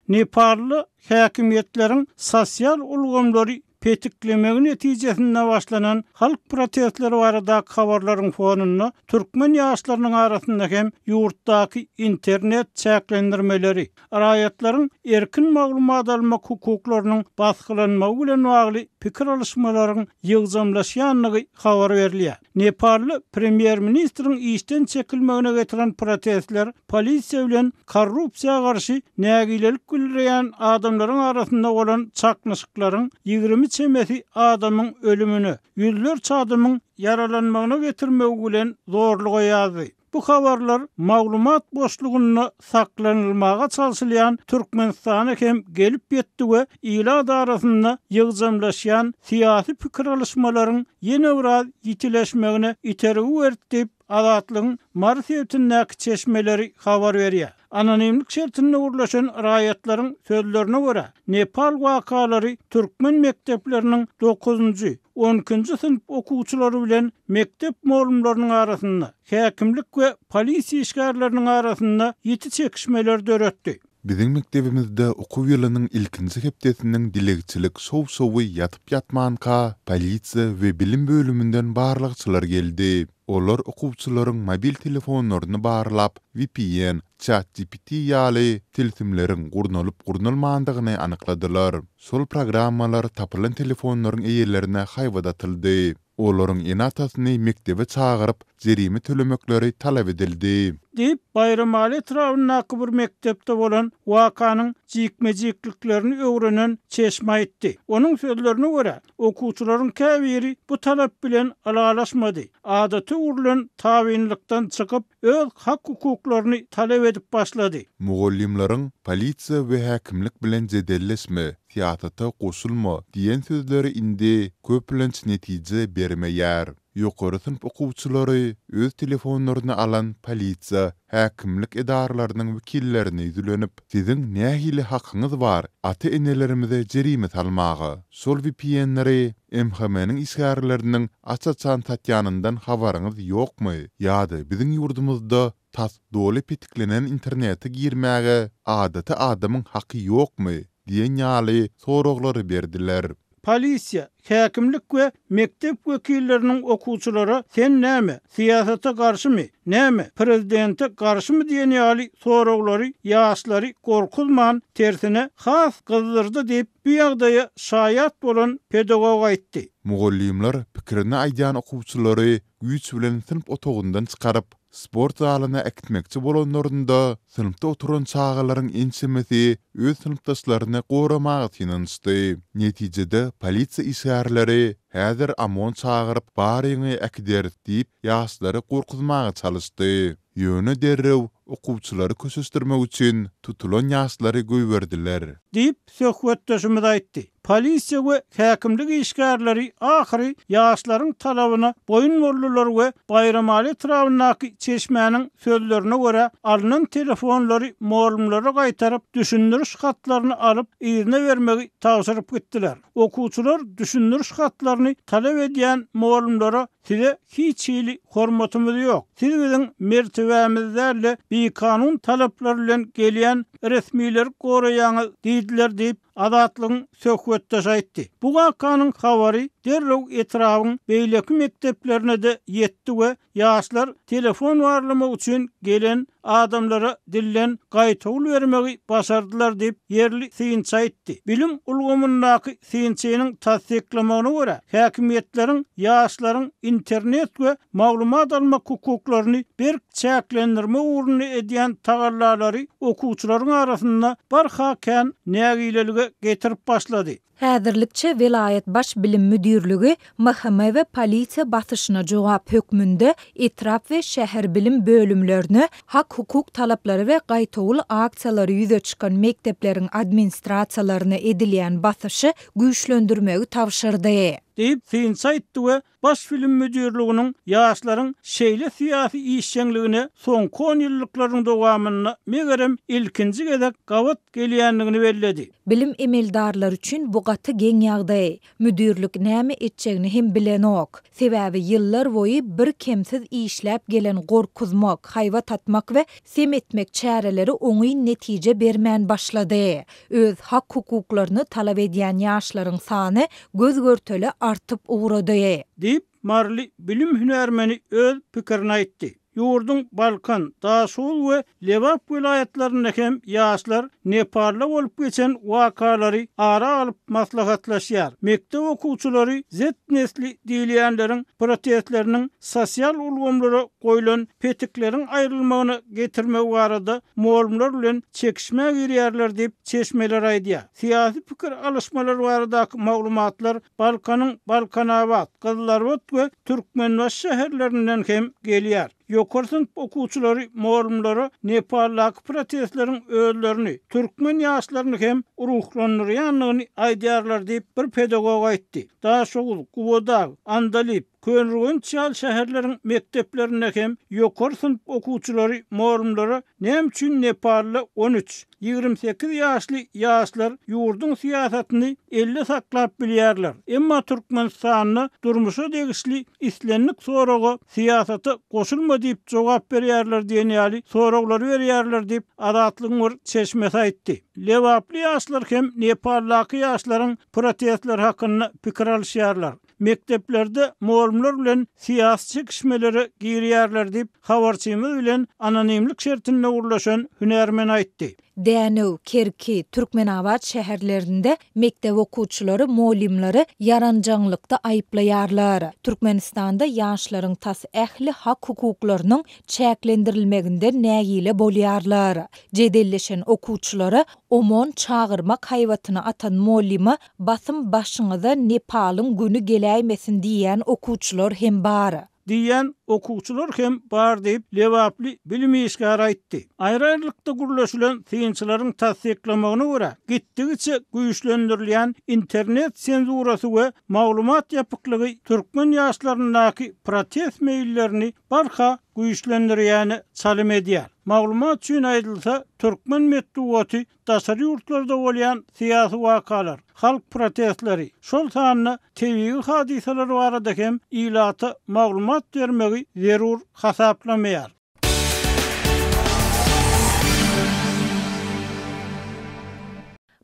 Nepalda häkimiýetleriň sosial ulgamlary petiklemegi netijesinde başlanan halk protestleri baradaky habarlaryň fonunda türkmen ýaşlarynyň arasynda hem ýurtdaky internet çäklendirmeleri, raýatlaryň erkin maglumat almak hukuklarynyň basgylanmagy bilen bagly pikir alyşmalaryň ýygjamlaşýandygy habar berilýär. Nepalda premýer-ministriň işden çekilmegine getiren protestler polisiýa bilen korrupsiýa garşy nägilelik bildirýän adamlaryň arasynda bolan çaknyşyklaryň 20 çemesi adamyň ölümine, ýüzlerçe adamyň ýaralanmagyna getirmegi bilen zorluga ýazdy. Bu habarlar maglumat boşlugynda saklanylmaga çalşylýan Türkmenistana hem gelip ýetdi we ilat arasynda ýygjamlaşýan syýasy pikir alyşmalaryň ýene biraz ýitileşmegine itergi berdi diýip, Azatlygyň Mary sebitindäki çeşmeleri habar berýär. Anonimlik şertinde gürleşen raýatlaryň sözlerine görä, Nepal wakalary türkmen mekdepleriniň dokuzynjy, on ikinji synp okuwçylary bilen mekdep mugallymlarynyň arasynda, häkimlik we polisiýa işgärleriniň arasynda ýiti çekişmeleri döretdi. Biziň mekdebimizde okuw ýylynyň ilkinji hepdesiniň dilegçilik şow-şowy ýatyp-ýatmanka, polisiýa we bilim bölüminden barlagçylar geldi. Olar okuwçylaryň mobil telefonlaryny barlap, vpn, ChatGPT ýaly tilsimleriň gurnalyp-gurnalmandygyny anykladylar. Şol programmalar tapylan telefonlaryň eýelerine haýbat atyldy. Olaryň ene-atasyny mekdebe çagyryp, jerime tölemekleri talap edildi. Diýip, Baýramaly etrabyndaky bir mekdepde bolan wakanyň jikme-jikliklerini öwrenen çeşme aýtdy. Onuň sözlerine görä, okuwçylaryň käbiri bu talap bilen ylalaşmady, adata öwrülen tabynlykdan çykyp, öz hak-hukuklaryny talap edip başlady. Mugallymlaryň polisiýa we häkimlik bilen jedelleşme, syýasata goşulma diýen sözleri indi köplenç netije bermeýär. Ýokary synp okuwçylary öz telefonlaryny alan polisiýa, häkimlik edaralarynyň wekillerine ýüzlenip, Siziň nähili hakyňyz bar ata-enelerimize jerime salmaga? Şol VPN-leri MHM-niň işgärleriniň aç-açan satýanyndan habaryňyz ýokmy? Ýa-da biziň ýurdumyzda tas doly petiklenen internete girmäge adaty adamyň haky ýokmy? diýen ýaly soraglary berdiler. Polisiýa, häkimlik we mekdep wekilleriniň okuwçylara sen näme, syýasata garşymy, näme, prezidente garşymy diýen ýaly soraglary ýaşlary gorkuzman, tersine, has gyzdyrdy diýip, bu ýagdaýa şaýat bolan pedagog aýtdy. Mugallymlar pikirini aýdýan okuwçylary güýç bilen synp otagyndan çykaryp, sport zalyna äkitmekçi bolanlarynda, synpda oturan çagalaryň ençemesi öz synpdaşlaryny goramaga synanyşdy. Netijede, polisiýa işgärleri Häzir OMON çagyryp, baryňy äkideris diýip, ýaşlary gorkuzmaga çalyşdy. Ýöne derrew okuwçylary köşeşdirmek üçin tutulan ýaşlary goýberdiler. Diýip, söhbetdeşimiz aýtdy. Polisiýa we häkimlik işgärleri ahyry ýaşlaryň talabyna boýun boldular we Baýramaly etrabyndaky çeşmäniň sözlerine görä, alnan telefonlary mugallymlara gaýtaryp, düşündiriş hatlaryny alyp, yzyna bermegi tabşyryp gitdiler. Okuwçylar düşündiriş hatlaryny talap edýän mugallymlara Size hiç hili hormatymyz ýok. Siz biziň mertebämizi däl-de, bikanun talaplar bilen gelýän resmileri goraýaňyz diýdiler diýip, Azatlygyň söhbetdeşi aýtdy. Bu wakanyň habary derrew etrabyň beýleki mekdeplerine-de ýetdi we ýaşlar telefon barlamak üçin gelen adamlara dilden gaýtawul bermegi başardylar diýip, ýerli synçy aýtdy. Bilim ulgamyndaky synçynyň tassyklamagyna görä, häkimiýetleriň ýaşlaryň internet we maglumat almak hukuklaryny berk çäklendirmek ugrunda edýän tagallalary okuwçylaryň arasynda barha kän nägilelige getirip başlady. Häzirlikçe welaýat Baş bilim müdirligi MHM we polisiýa basyşyna jogap hökmünde etrap we şäher bilim bölümlerine hak-hukuk talaplary we gaýtawul aksiýalary ýüze çykan mekdepleriň administrasiýalaryna edilýän basyşy güýçlendirmegi tabşyrdy. Diýip, synçy aýtdy we Baş bilim müdirliginiň ýaşlaryň şeýle syýasy işjeňligine soňky onýyllyklaryň dowamynda, megerem, ilkinji gezek gabat gelýändigini belledi. Bilim emeldarlary üçin bu gaty geň ýagdaý. Müdirlik näme etjegini hem bilenok. Sebäbi ýyllar boýy birkemsiz işläp gelen gorkuzmak, haýbat atmak we sem etmek çäreleri oňyn netije bermän başlady. Öz hak-hukuklaryny talap edýän ýaşlaryň sany göz-görtele artyp ugrady. Diýip, maryly bilim hünärmeni öz pikirini aýtdy. Ýurduň Balkan, Daşoguz we Lebap welaýatlarynda hem ýaşlar Nepalda bolup geçen wakalary ara alyp maslahatlaşýar. Mekdep okuwçylary Z-nesli diýilýänleriň protestleriniň sosial ulgamlara goýlan petikleriň aýrylmagyna getirmegi barada mugallymlar bilen çekişmä girýärler diýip, çeşmeler aýdýar. Syýasy pikir alyşmalar baradaky maglumatlar Balkanyň Balkanabat, Gyzylarbat we Türkmenbaşy şäherlerinden hem gelýär. Ýokary synp okuwçylary mugallymlara Nepaldaky protestleriň özlerini, türkmen ýaşlaryny hem ruhlandyrýandygyny aýdýarlar diýip, bir pedagog aýtdy. Daşoguz, Gubadag, Andalyp, Köneürgenç ýaly şäherleriň mekdeplerinde hem ýokary synp okuwçylary mugallymlara näme üçin Nepalda 13, 28 ýaşly ýaşlar ýurduň syýasatyny elde saklap bilýärler, emma Türkmenistanda durmuşa degişli islendik soraga syýasata goşulma diýip jogap berýärler diýen ýaly soraglary berýärler diýip, Azatlygyň bir çeşmesi aýtdy. Lebaply ýaşlar hem Nepaldaky ýaşlaryň protestleri hakynda pikir alyşýarlar. Mekdeplerde mugallymlar bilen syýasy çekişmelere girýärler diýip, habarçymyz bilen anonimlik şertinde gürleşen hünärmen aýtdy. Dänew, Kerki, Türkmenabat şäherlerinde mekdep okuwçylary mugallymlary ýaranjaňlykda aýyplaýarlar. Türkmenistanda ýaşlaryň tas ähli hak-hukuklarynyň çäklendirilmeginden nägile bolýarlar. Jedelleşen okuwçylara OMON çagyrmak haýbatyny atan mugallyma Basym başyňyza Nepalyň güni geläýmesin diýýän okuwçylar hem bar. Diýýän okuwçylar hem bar diýip, lebaply bilim işgäri aýtdy. Aýry-aýrylykda gürleşilen synçylaryň tassyklamagyna görä, gitdigiçe güýçlendirilýän internet senzurasy we maglumat ýapyklygy türkmen ýaşlaryndaky protest meýillerini barha güýçlendirýäne çalym edýär. Maglumat üçin aýdylsa, türkmen metbugaty Daşary ýurtlarda bolýan syýasy wakalar, halk protestleri, şol sanda tebigy hadysalar barada hem ilata maglumat bermegi zerur hasaplamaýar.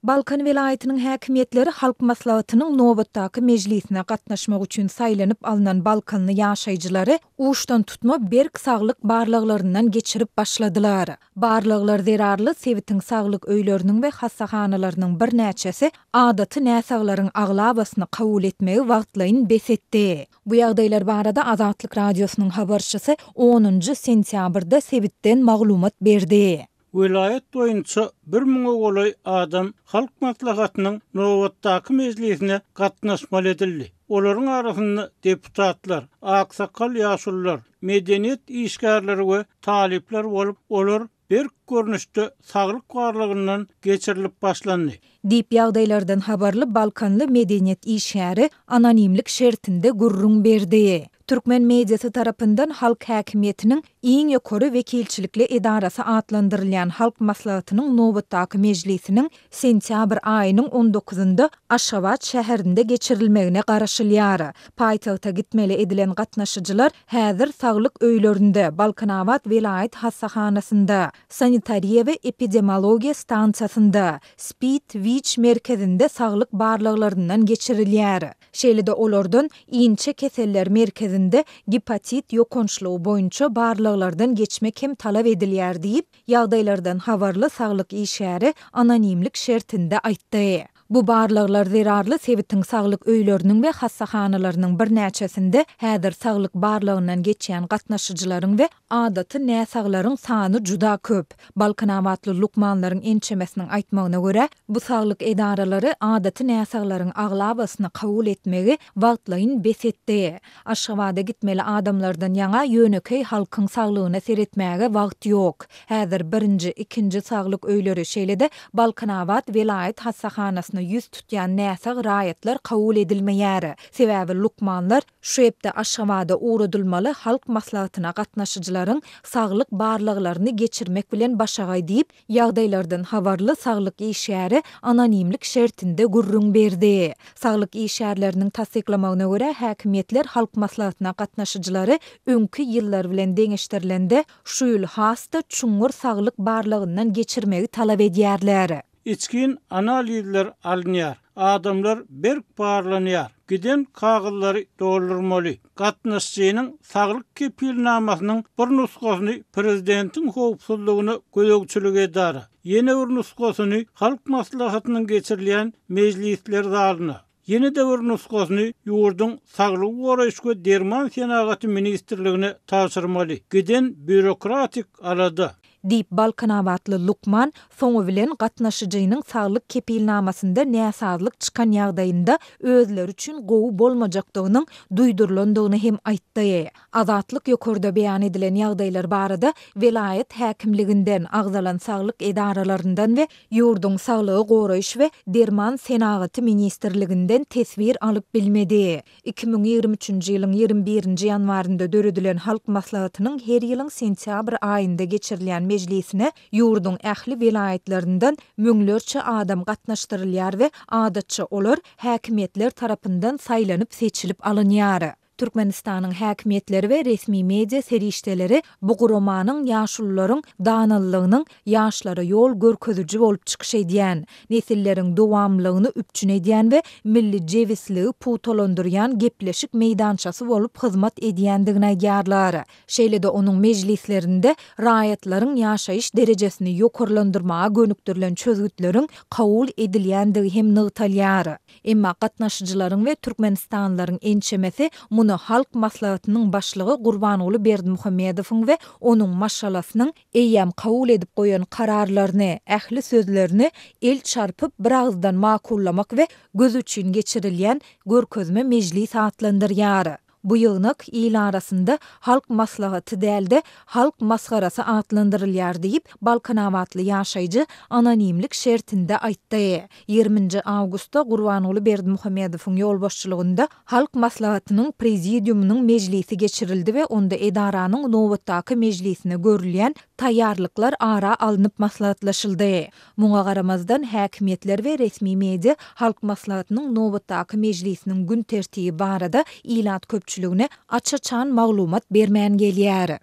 Balkan welaýatynyň häkimiýetleri Halk Maslahatynyň nobatdaky mejlisine gatnaşmak üçin saýlanyp alnan balkanly ýaşaýjylary uçdantutma berk saglyk barlaglaryndan geçirip başladylar. Barlaglar zerarly sebitiň saglyk öýleriniň we hassahanalarynyň birnäçesi adaty näsaglaryň aglabasyny kabul etmegi wagtlaýyn bes etdi. Bu ýagdaýlar barada Azatlyk Radiosynyň habarçysy onunjy sentýabrda sebitden maglumat berdi. Welaýat boýunça bir müňe golaý adam Halk Maslahatynyň nobatdaky mejlisine gatnaşmaly edildi. Olaryň arasynda deputatlar, aksakgal ýaşulular, medeniýet işgärleri we talyplar bolup, olar berk görnüşde saglyk barlagyndan geçirilip başlandy. Diýip, ýagdaýlardan habarly balkanly medeniýet işgäri anonimlik şertinde gürrüň berdi. Türkmen mediasy tarapyndan halk häkimiýetiniň iň ýokary wekilçilikli edarasy atlandyrylýan Halk Maslahatynyň nobatdaky mejlisiniň sentýabr aýynyň on dokuzynda Aşgabat şäherinde geçirilmegine garaşylýar. Paýtagta gitmeli edilen gatnaşyjylar häzir saglyk öýlerinde, Balkanabat welaýat hassahanasynda, sanitariýa we epidemiologiýa stansiýasynda, SPID, WIÇ merkezinde saglyk barlaglaryndan geçirilýär. Şeýle-de olardan inçe keseller merkezinde gepatit ýokançlygy boýunça barlaglardan geçmek hem talap edilýär diýip, Ýagdaýlardan habarly saglyk işgäri anonimlik şertinde aýtdy. Bu barlaglar zerarly sebitiň saglyk öýleriniň we hassahanalarynyň birnäçesinde häzir saglyk barlagyndan geçýän gatnaşyjylaryň we adaty näsaglaryň sany juda köp. Balkanabatly lukmanlaryň ençemesiniň aýtmagyna görä, bu saglyk edaralary adaty näsaglaryň aglabasyny kabul etmegi wagtlaýyn bes etdi. Aşgabada gitmeli adamlardan ýaňa ýönekeý halkyň saglygyna seretmäge wagt ýok. Häzir birinji, ikinji saglyk öýleri, şeýle-de Balkanabat welaýat hassahanasyna. ýüz tutýan näsag raýatlar kabul edilmeýär. Sebäbi lukmanlar şu hepde Aşgabada ugradylmaly Halk Maslahatyna gatnaşyjylaryň saglyk barlaglaryny geçirmek bilen başagaý diýip, Ýagdaýlardan habarly saglyk işgäri anonimlik şertinde gürrüň berdi. Saglyk işgärleriniň tassyklamagyna görä, häkimiýetler Halk Maslahatyna gatnaşyjylary öňki ýyllar bilen deňeşdirilende, şu ýyl has-da çuňňur saglyk barlagyndan geçirmegi talap edýärler. Içgin analizler alynýar. Adamlar berk barlanýar. Giden kagyzlary doldurmaly. Gatnaşyjynyň saglyk kepilnamasynyň bir nusgasyny Prezidentiň howpsuzlygyna gözegçilik edara, ýene bir nusgasyny Halk Maslahatynyň geçirilýän mejlisler zalyna, ýene-de bir nusgasyny ýurduň Saglygy goraýyş we derman senagaty ministrligine tabşyrmaly. Giden býurokratik alada. Diýip, balkanabatly lukman soňy bilen gatnaşyjynyň saglyk kepilnamasynda näsazlyk çykan ýagdaýynda özleri üçin gowy bolmajakdygynyň duýdurylandygyny hem aýtdy. Azatlyk ýokarda beýan edilen ýagdaýlar barada welaýat häkimliginden, agzalan saglyk edaralaryndan we ýurduň Saglygy goraýyş we derman senagaty ministrliginden teswir alyp bilmedi. 2023-nji ýylyň 21-nji ýanwarynda döredilen Halk Maslahatynyň her ýylyň sentýabr aýynda geçirilýän mejlisine ýurduň ähli welaýatlaryndan müňlerçe adam gatnaşdyrylýar we adatça olar häkimiýetler tarapyndan saýlanyp-seçilip alynýar. Türkmenistanyň häkimiýetleri we resmi media serişdeleri bu guramanyň ýaşulularyň danalygynyň ýaşlara ýol görkeziji bolup çykyş edýän, nesilleriň dowamlylygyny üpjün edýän we milli jebisligi pugtalandyrýan gepleşik meýdançasy bolup hyzmat edýändigini aýdýarlar. Şeýle-de onuň mejlislerinde raýatlaryň ýaşaýyş derejesini ýokarlandyrmaga gönükdirilen çözgütleriň kabul edilýändigi hem nygtalýar. Emma gatnaşyjylaryň we türkmenistanlylaryň ençemesi muny Halk Maslahatynyň Başlygy Gurbanguly Berdimuhamedowyň we onuň maşgalasynyň eýýäm kabul edip goýan kararlaryny, ähli sözlerini el çarpyp biragyzdan makullamak we göz üçin geçirilýän görkezme mejlis atlandyrýar. Bu ýygnak il arasynda Halk Maslahaty däl-de, Halk masgarasy atlandyrylýar diýip, balkanabatly ýaşaýjy anonimlik şertinde aýtdy. Ýigriminji awgustda Gurbanguly Berdimuhamedowyň ýolbaşçylygynda Halk Maslahatynyň Prezidiumynyň mejlisi geçirildi we onda edaranyň nobatdaky mejlisine görülýän taýýarlyklar ara alnyp maslahatlaşyldy. Muňa garamazdan, häkimiýetler we resmi media Halk Maslahatynyň nobatdaky mejlisiniň gün tertibi barada ilat köpçüligine aç-açan maglumat bermän gelýär.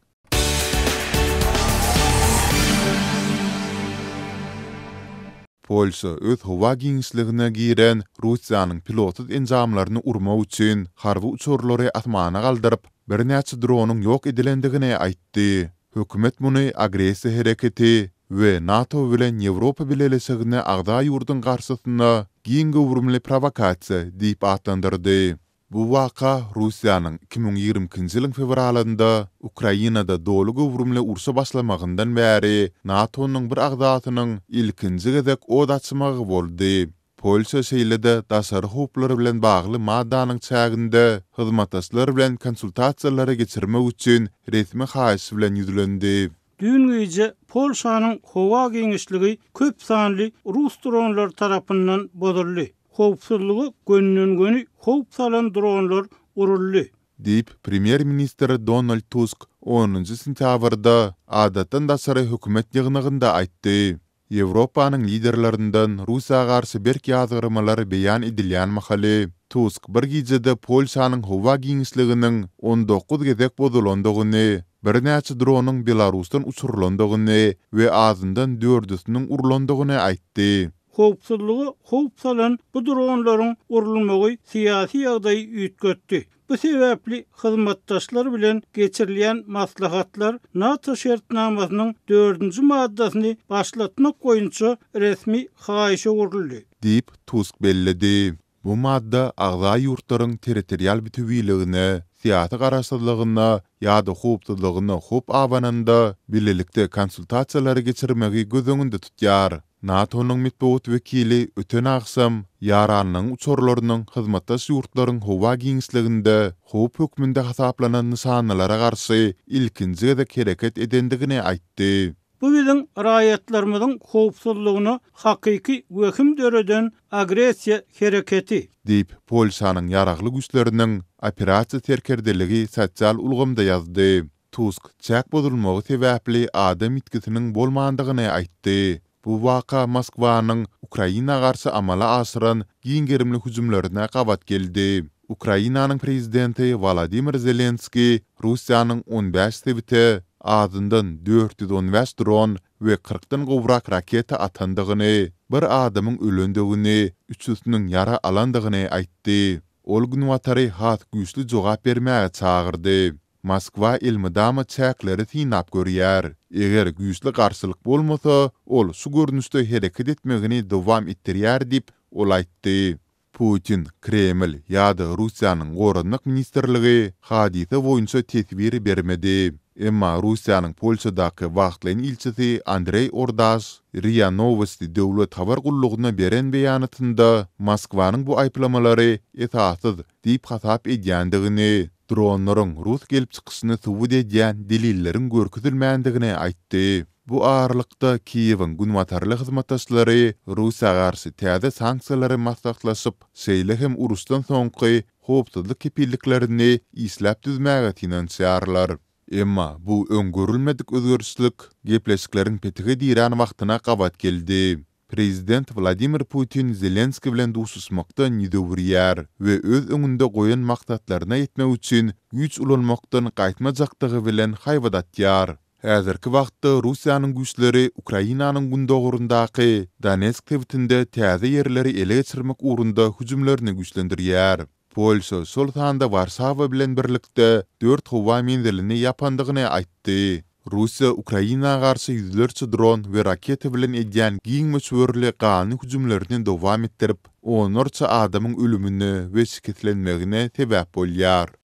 Polşa öz howa giňişligine giren Russiýanyň pilotsyz enjamlaryny urmak üçin harby uçarlary asmana galdyryp, birnäçe dronyň ýok edilendigini aýtdy. Hökümet muny agressiýa hereketi we NATO bilen Ýewropa Bileleşigine agza ýurduň garşysyna giň göwrümli prowokasiýa diýip atlandyrdy. Bu waka Russiýanyň 2022-nji ýylyň fewralynda Ukrainada doly göwrümli urşa başlamagyndan bäri NATO-nyň bir agzasynyň ilkinji gezek ot açmagy boldy. Polşa şeýle-de daşary howplar bilen bagly maddanyň çäginde hyzmatdaşlar bilen konsultasiýalary geçirmek üçin resmi haýyş bilen ýüzlendi. Düýn gije Polşanyň howa giňişligi köp sanly rus dronlary tarapyndan bozuldy. Howpsuzlyga gönden-göni howp salan dronlar uruldy. Diýip, premýer-ministr Donald Tusk onunjy sentýabrda adatdan daşary hökümet ýygnagynda aýtdy. Ýewropanyň liderlerinden Russiýa garşy berk ýazgarmalar beýan edilýän mahaly, Tusk bir gijede Polşanyň howa giňişliginiň 19 gezek bozulandygyny, birnäçe dronyň Belarusdan uçurylandygyny we azyndan dördüsiniň urlandygyny aýtdy. Howpsuzlyga howp salan bu dronlaryň urulmagy syýasy ýagdaýy üýtgetdi. Bu sebäpli hyzmatdaşlar bilen geçirilýän maslahatlar NATO şertnamasynyň dördünji maddasyny başlatmak boýunça resmi haýyşa öwrüldi. Diýip, Tusk belledi. Bu madda agza ýurtlaryň territorial bütewiligine, syýasy garaşsyzlygyna ýa-da howpsuzlygyna howp abananda bilelikde konsultasiýalary geçirmegi göz öňünde tutýar. NATO-nyň metbugat wekili öten agşam ýaranlygyň uçarlarynyň hyzmatdaş ýurtlaryň howa giňişliginde howp hökmünde hasaplanan nyşanalara garşy ilkinji gezek hereket edendigini aýtdy. Bu biziň raýatlarymyzyň howpsuzlygyna hakyky wehim döreden agressiýa hereketi. Diýip, Polşanyň Ýaragly Güýçleriniň operasiýa serkerdeligi sosial ulgamda ýazdy. Tusk çäk bozulmagy sebäpli adam ýitgisiniň bolmandygyny aýtdy. Bu waka Moskwanyň Ukraina garşy amala aşyran giň gerimli hüjümlerine gabat geldi. Ukrainanyň prezidenti Wolodymyr Zelenskiý Russiýanyň 15 sebite azyndan 415 dron we kyrkdan gowrak raketa atandygyny, bir adamyň ölendigini, üçüsiniň ýara alandygyny aýtdy. Ol Günbatary has güýçli jogap bermäge çagyrdy. Moskwa elmydama çäkleri synap görýär. Eger güýçli garşylyk bolmasa, ol şu görnüşde hereket etmegini dowam etdirýär diýip, ol aýtdy. Putin, Kreml ýa-da Russiýanyň Goranmak ministrligi hadysa boýunça teswir bermedi. Emma Russiýanyň Polşadaky wagtlaýyn ilçisi Andreý Ordaş RIA Nowosti döwlet habar gullugyna beren beýanatynda Moskwanyň bu aýyplamalary esassyz diýip hasap edýändigini, dronlaryň rus gelip çykyşyny subut edýän delilleriň görkezilmändigini aýtdy. Bu aralykda, Kiýewiň günbatarly hyzmatdaşlary Russiýa garşy täze sanksiýalary maslahatlaşyp, şeýle hem uruşdan soňky howpsuzlyk kepilliklerini işläp düzmäge synanyşýarlar. Emma bu öň görülmedik özgerişlik gepleşikleriň petige dirän wagtyna gabat geldi. Prezident Wladimir Putin Zelenskiý bilen duşuşmakdan ýüz öwürýär we öz öňünde goýan maksatlaryna ýetmek üçin güýç ulanmakdan gaýtmajakdygy bilen haýbat atýar. Häzirki wagtda Russiýanyň güýçleri Ukrainanyň gündogaryndaky Donetsk sebitinde täze ýerleri ele geçirmek ugrunda hüjümlerini güýçlendirýär. Polşa, şol sanda Warşawa bilen birlikde, dört howa menzilini ýapandygyny aýtdy. Russiýa Ukraina garşy ýüzlerçe dron we raketa bilen edýän giň möçberli ganly hüjümlerini dowam etdirip, onlarça adamyň ölümine we şikeslenmegine sebäp bolýar.